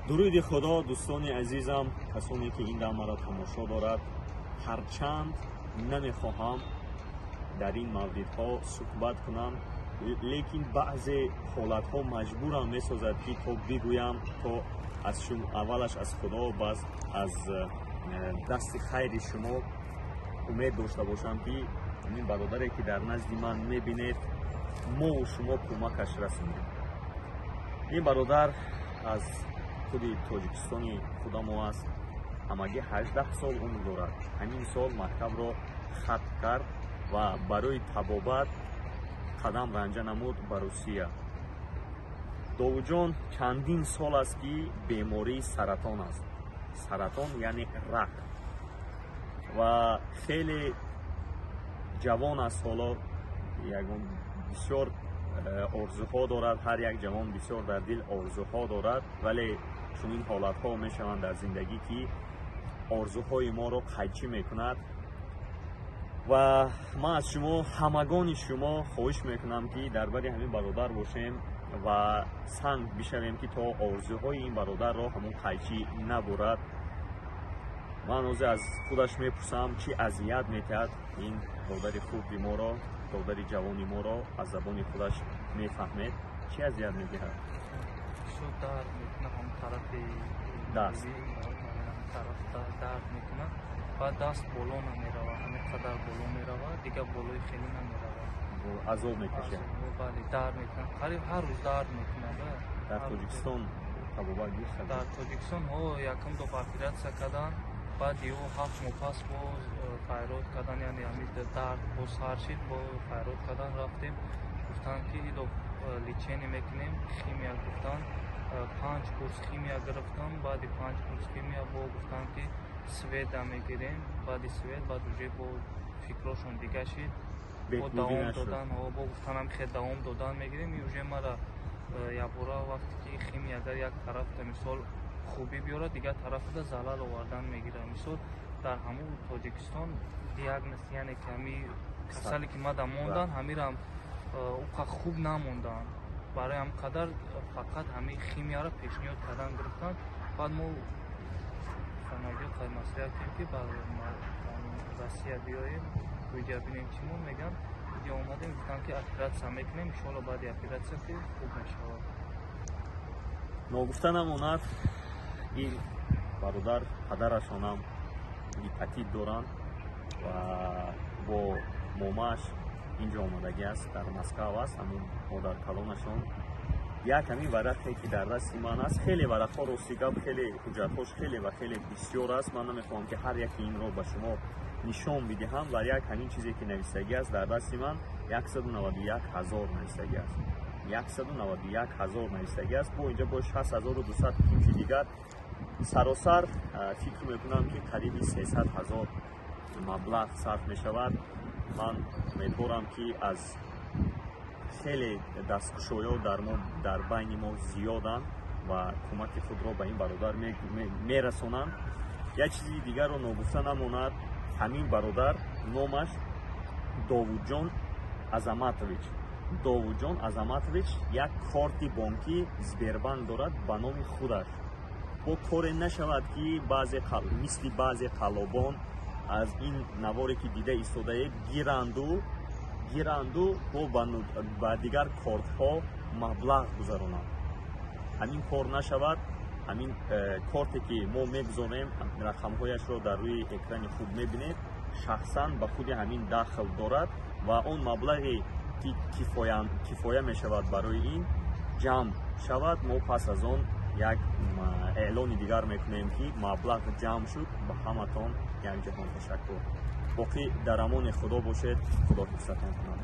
Дуруди Худо, дӯстони азизам, касоне ки ин дам маро тамошо дорад. Ҳарчанд намехоҳам дар ин мавридҳо суҳбат кунам, лекин баъзе ҳолатҳо маҷбурам месозад, ки то бигӯям, то аз шумо аввалаш аз Худо, баъд аз дасти хайри шумо умед дошта бошам, ки ҳамин бародаре ки дар назди ман мебинед, мову шумо кӯмакаш расонем. Ин бародар аз худи Тоҷикистони худамо аст, ҳамагӣ 18 сол умр дорад. Ҳамин сол мактабро хатм кард ва барои табобат қадам ранҷа намуд ба Русия. Довудҷон чандин сол аст, ки бемории саратон аст. Саратон, яъне рак. Ва хеле ҷавон аст ҳоло, ягон бисёр орзуҳо дорад. Ҳар як ҷавон бисёр дар дил орзуҳо дорад, вале чунин ҳолатҳо мешаванд дар зиндагӣ, ки орзуҳои моро қайчӣ мекунад. Ва ман аз шумо, ҳамагони шумо хоҳиш мекунам, ки дар бари ҳамин бародар бошем ва санг бишавем, ки то орзуҳои ин бародарро ҳамон қайчӣ набурад. Ман ҳозир аз худаш мепурсам, чӣ азият метиҳад ин додари хурди моро, додари ҷавони моро. Аз забони худаш мефаҳмед, чӣ азият медиҳад. Бисёр дард мекунад ҳам тарафи даст. Тараф дард мекунад ва даст боло намеравад, ҳамин қадар боло меравад, дигар болои хеле намеравад. Азоб мекашад. Бале, дард мекунад, қариб ҳар рӯз дард мекунад. Дар Тоҷикистон табобат гирифта? Дар Тоҷикистон ҳо, якум доф оператсия карданд, баъди ё 7 моҳ пас боз файрод кардан, яъне ҳамин дард боз сар шид, бо файрод кардан рафтем. Гуфтанд, ки идо лечение мекунем, химия гуфтанд. Панҷ курс химия гирифтам. Баъди панҷ курс химия бо гуфтанд, ки света мегирем. Баъди свет баъд уже бо фикрошон дига шид, бо давом додан, бо гуфтанам хе давом додан мегирем. И уже мара якбора вақте ки химия агар як тарафта, мисол, хубӣ биёрад, дигар тарафда залал овардан мегирад. Мисол, дар ҳамун Тоҷикистон диагноз, яъне ки ҳами касале ки мада мондан, ҳамирам уқа хуб намонданд. Барои ҳам қадар фақат ҳамин химияро пешниҳод кардан гирифтанд. Баъд мо хонагиҳо қай маслиҳат кардем, ки ба Россия биёем, иҷа бинем, чӣ мо мегӯям. Иҷа омадем, гуфтанд, ки оператсия мекунем, иншоалло, баъди оператсия ки хуб мешавад. Ногуфта намонад, ин бародар падарашонам гепатит доранд ва бо момааш инҷо омадагӣ аст, дар Москав аст ҳамун модаркалонашон. Як ҳамин варақе ки дар дасти ман аст, хеле варақҳо, рости гап, хеле ҳуҷҷатҳош хеле ва хеле бисёр аст. Ман намехоҳам, ки ҳар яке инро ба шумо нишон бидиҳам, ва як ҳамин чизе ки нависагӣ аст дар дасти ман, 191 ҳазор нависагӣ аст, 191 ҳазор нависагӣ аст. Бо инҷа бо 6200 кимчи дигар, саросар фикр мекунам, ки қариби 300 ҳазор маблағ сарф мешавад. Ман умедворам, ки аз хеле дасткушоё дар мо, дар байни мо зиёданд ва кӯмаки худро ба ин бародар мерасонанд. Як чизи дигарро ногуфта намонад: ҳамин бародар номаш Довудҷон Азаматович. Довудҷон Азаматович як корти бонкӣ Сбербанк дорад ба номи худаш. Бо коре нашавад, ки баъзе мисли баъзе қаллобон аз ин наворе ки дида истодаед, гиранду бо ба дигар кортҳо маблағ гузаронанд. Ҳамин кор нашавад. Ҳамин корте ки мо мегузорем, рақамҳояшро дар рӯи экрани худ мебинед, шахсан ба худи ҳамин дахл дорад ва он маблағе ки кифоя мешавад барои ин ҷамъ шавад, мо пас аз он як эълони дигар мекунем, ки маблағ ҷамъ шуд. Ба ҳаматон як ҷаҳон ташаккур. Боқӣ дар амони Худо бошед, Худо ҳифзатон кунад.